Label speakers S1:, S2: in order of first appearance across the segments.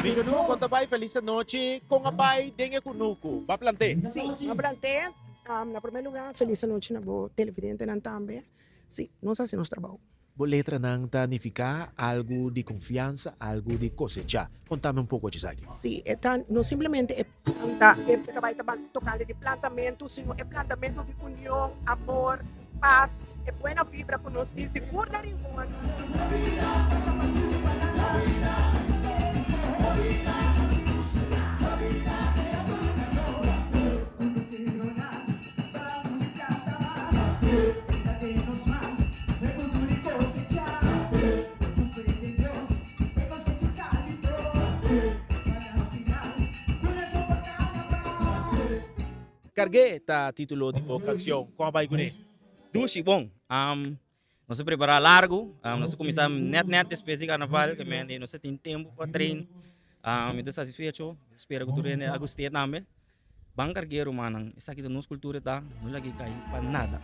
S1: Michonu, kon ta bai? Felis anochi. Kon a bai den e kunuku? Ba plant'é.
S2: Sí, m'a plant'é. Na promé lugá, felis anochi na bo televidentenan tambe. Sí, nos hasi nos trabou.
S1: Bo letranan ta nifiká algu di konfiansa, algu di kosechá. Kontami un poko esaki.
S2: Sí, e ta no simplemente e planta, e ta bai ta tokante di plantamentu, sino e plantamentu di union, amor, pas, e buena vibra ku nos tin sigur na Rincon.
S1: Cargué ta título di bo canción. Con a bai cuné?
S3: Dushi, bon. Nos a prepara largo. Nos a cuminsa net net despues di carnaval. Ke men nos a tin tempo pa train. Mi ta satisfecho. Spera cu tur hende a gust'é tambe. Ban cargué rumannan. Esaki ta nos cultura ta. No lag'é cay pa nada.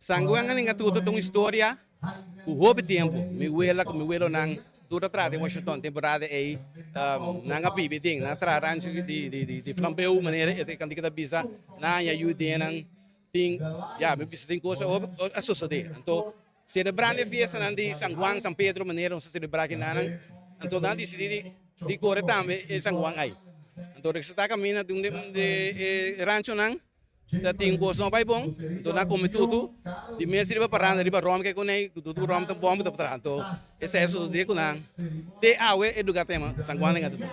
S4: Sanguan a ninga tutu ta un historia ku hopi tempu mi wela ku mi welonan tur a traha den Washington temporada ei nan a bibi den nan a traha rancho di flambeu manera e kantika ta bisa nan a haña yu den nan tin ya mi bisa tin cosa hopi a sosode anto selebrando e fiestanan di San Juan San Pedro manera nos ta selebra kinanan anto nan a disidi di kore tambe e San Juan ai anto resulta kaminda di un di e ranchonan. Ta tin cos no bay bon, enton nan come tutu, di mes riba paranda riba rom ke cuney, cu tutu rom ta bon ta traha, anto esey a sucede cu nan te awe e lugar ta yama San Juan den Gatutó.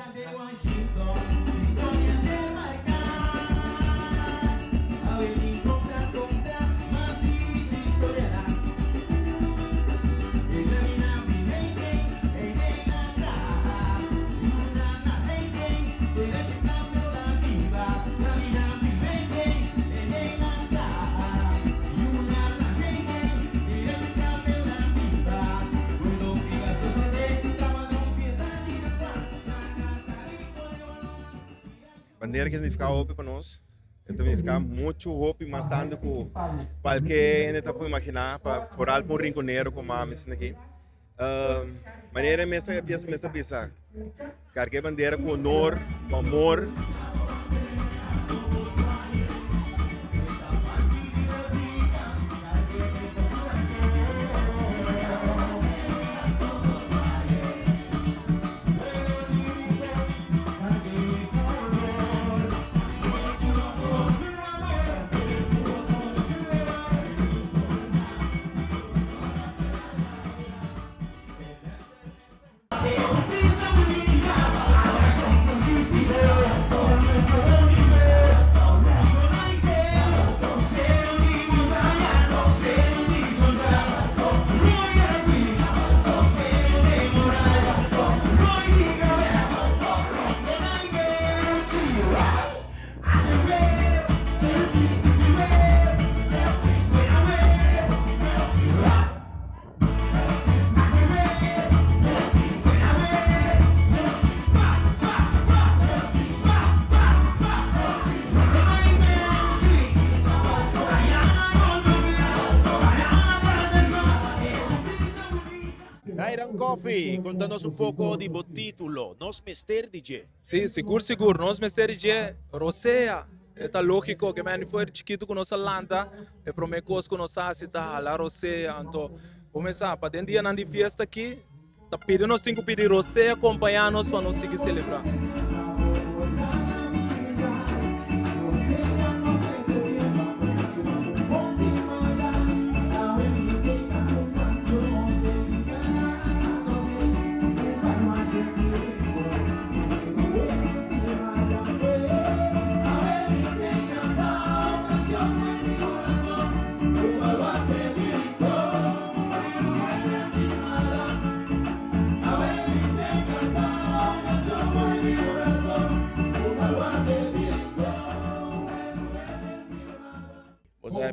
S5: Bandera ke signifiká hopi pa nos, e ta signifiká muchu hopi mas tantu ku kualke hende ta por imaginá, pa foral pa un rinkonero komo ami asina aki. Manera e mester e pieza mester bisa, karga e bandera ku honor, ku amor.
S1: Dairan Coffee, konta nos un poko di bo título, Nos Mester di Dje.
S6: Sí, sigur sigur, nos mester di dje rosea. E ta lógiko ke meni for di chikitu ku nos a lanta, e promé kos ku nos hasi ta hala rosea. Anto bo mester sa, pa den dianan di fiesta aki, ta pidi nos tin ku pidi rosea kompañá nos pa nos sigui selebrá.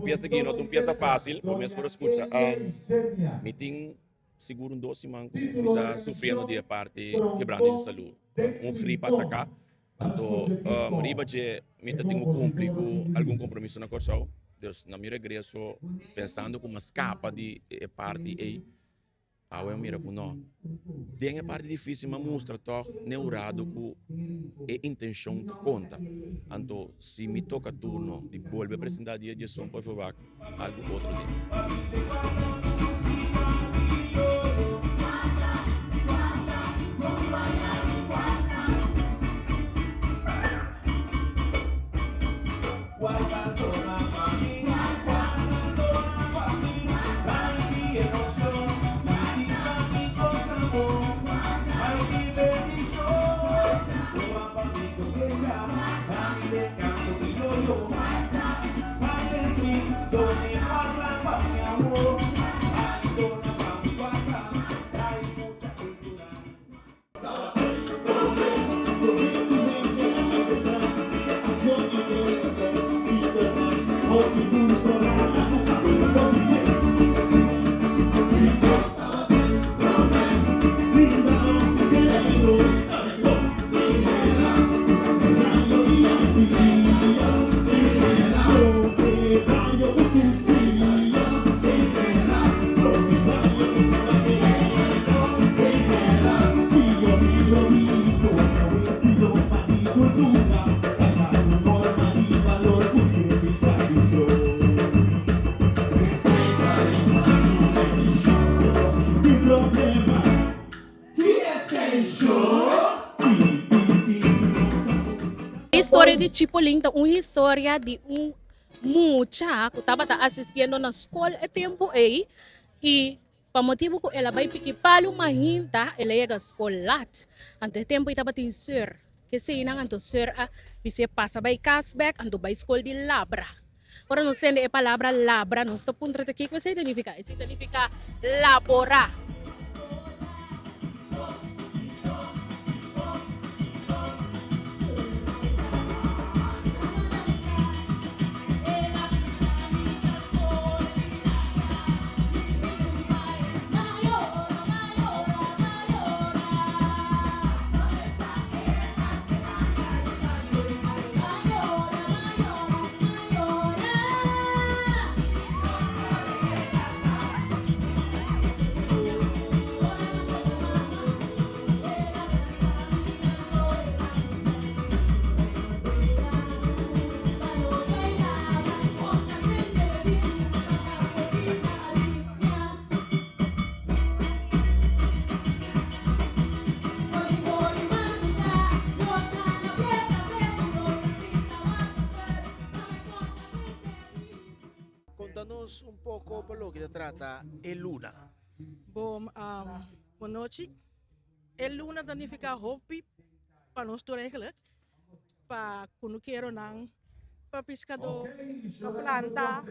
S7: piesa aki no ta un piesa fácil, bo mes por a skucha. Mi tin sigur un dos siman ku mi ta sufriendo di e parti kebrante di salú. Un grip a ataká, anto riba dje mi ta tin ku kumpli ku algun kompromiso na Kòrsou. Dus na mi regreso pensando ku mi a skapa di e parti ei, Awe a mira ku no. Den e parti difísil mi a mustra tòg n'e hurado ku e intenshon ta konta. Anto si mi toka turno di bolbe presentá dia diesun por verwagt algu otro di mi.
S8: E historia di Chipolin ta un historia di un mucha ku tabata asistiendo na skol e tempu ei i pa motibu ku el a bai piki palu mahinta el a yega skol lat. Anto e tempu ei tabatin seur. Keseinan anto seur a bis'é pasa bai kas bèk anto bai skol di labra. Ora nos tende e palabra labra nos ta puntra ta kiko esei ta nifiká? Esei ta nifiká laborá.
S1: Konta nos un poko pa loke ta trata e luna.
S9: Bon nochi. E luna ta nifiká hopi pa nos tur eigenlijk. Pa kunukeronan, pa piskadó, pa planta.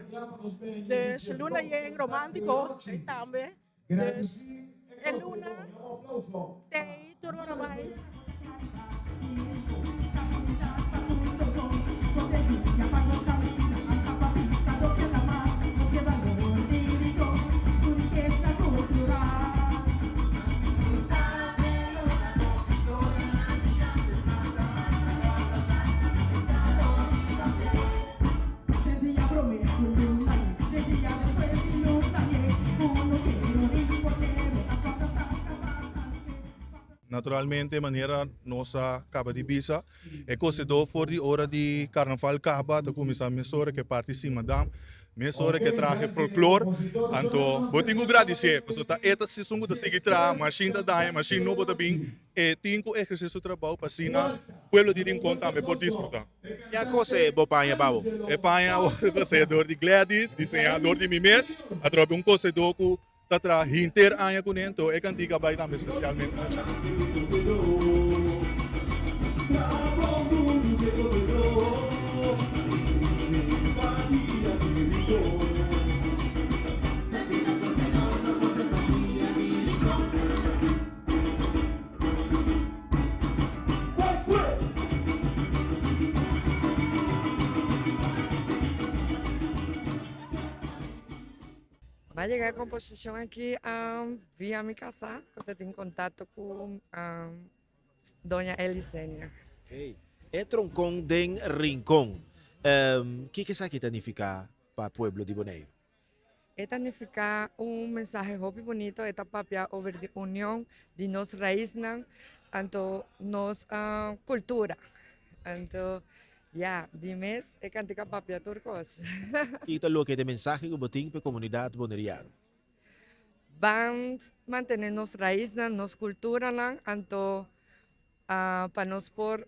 S9: Dus luna yen romántiko tambe. Dus e luna tei tur ora bai.
S10: Naturalmente manera nos a caba di bisa e cosedor for di ora di carnaval caba ta cuminsa mesora ke parti simadam mesora ke trahe folklor anto bo tin cu gradicie pasobra ta e ta esun cu ta sigui traha mashin ta daña mashin nobo ta bin E tin cu eherce su trabao pa asina pueblo di Rincon tambe por disfruta.
S1: Ki a cose bo paña pa bo?
S10: E paña a worde cose door di Gladys, diseña door di mi mes. Atrobe un cosedor cu ta traha henter aña cu ne, enton e cantica a bay tambe specialmente na dje.
S11: Mi a yega e komposishon aki via mi kasá ku ta tin kontakto ku Doña Elisenia.
S1: E tronkon den Rincon, kiko esaki ta nifiká pa pueblo di Boneiru?
S11: E ta nifiká un mensahe hopi bunito, e ta papia over di union di nos raisnan anto nos kultura. Anto ya, di mes e kantika papia tur kos.
S1: Ki ta loke ta e mensahe ku bo tin pa e komunidat boneriano?
S11: Ban mantene nos raisnan, nos kulturanan anto Pa nos por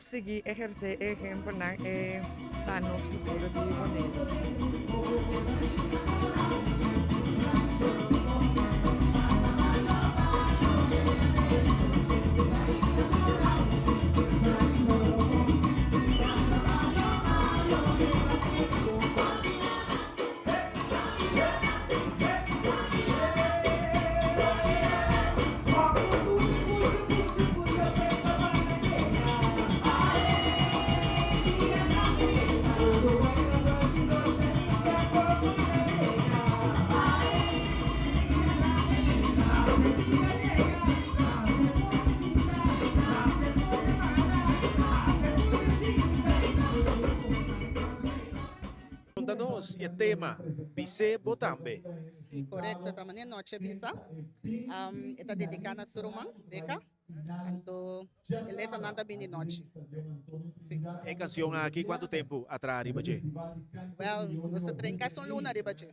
S11: sigui ehersé e ehempelnan e pa nos futuro di Boneiru.
S1: Konta nos e tema Bis'é bo tambe.
S12: Si, korekto, ta manera noche bisa. E ta dediká na su ruman, Beka. Anto e letranan ta bini nochi. Si.
S1: E kansion aki kuantu tempu a traha riba dje?
S12: Wèl, nos a traha kasi un luna riba dje.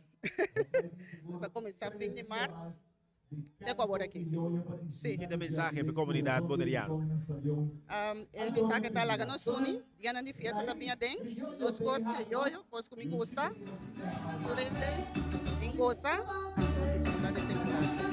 S12: Nos a kuminsá fin di mart te ku awor aki. Si.
S1: Ki ta e mensahe pa e komunidat boneriano?
S12: E mensahe ta laga nos uni, dianan di fiesta ta bin aden, nos kos krioyo, kos ku mi gusta, tur hende bin gosa, anto disfruta di e temporada.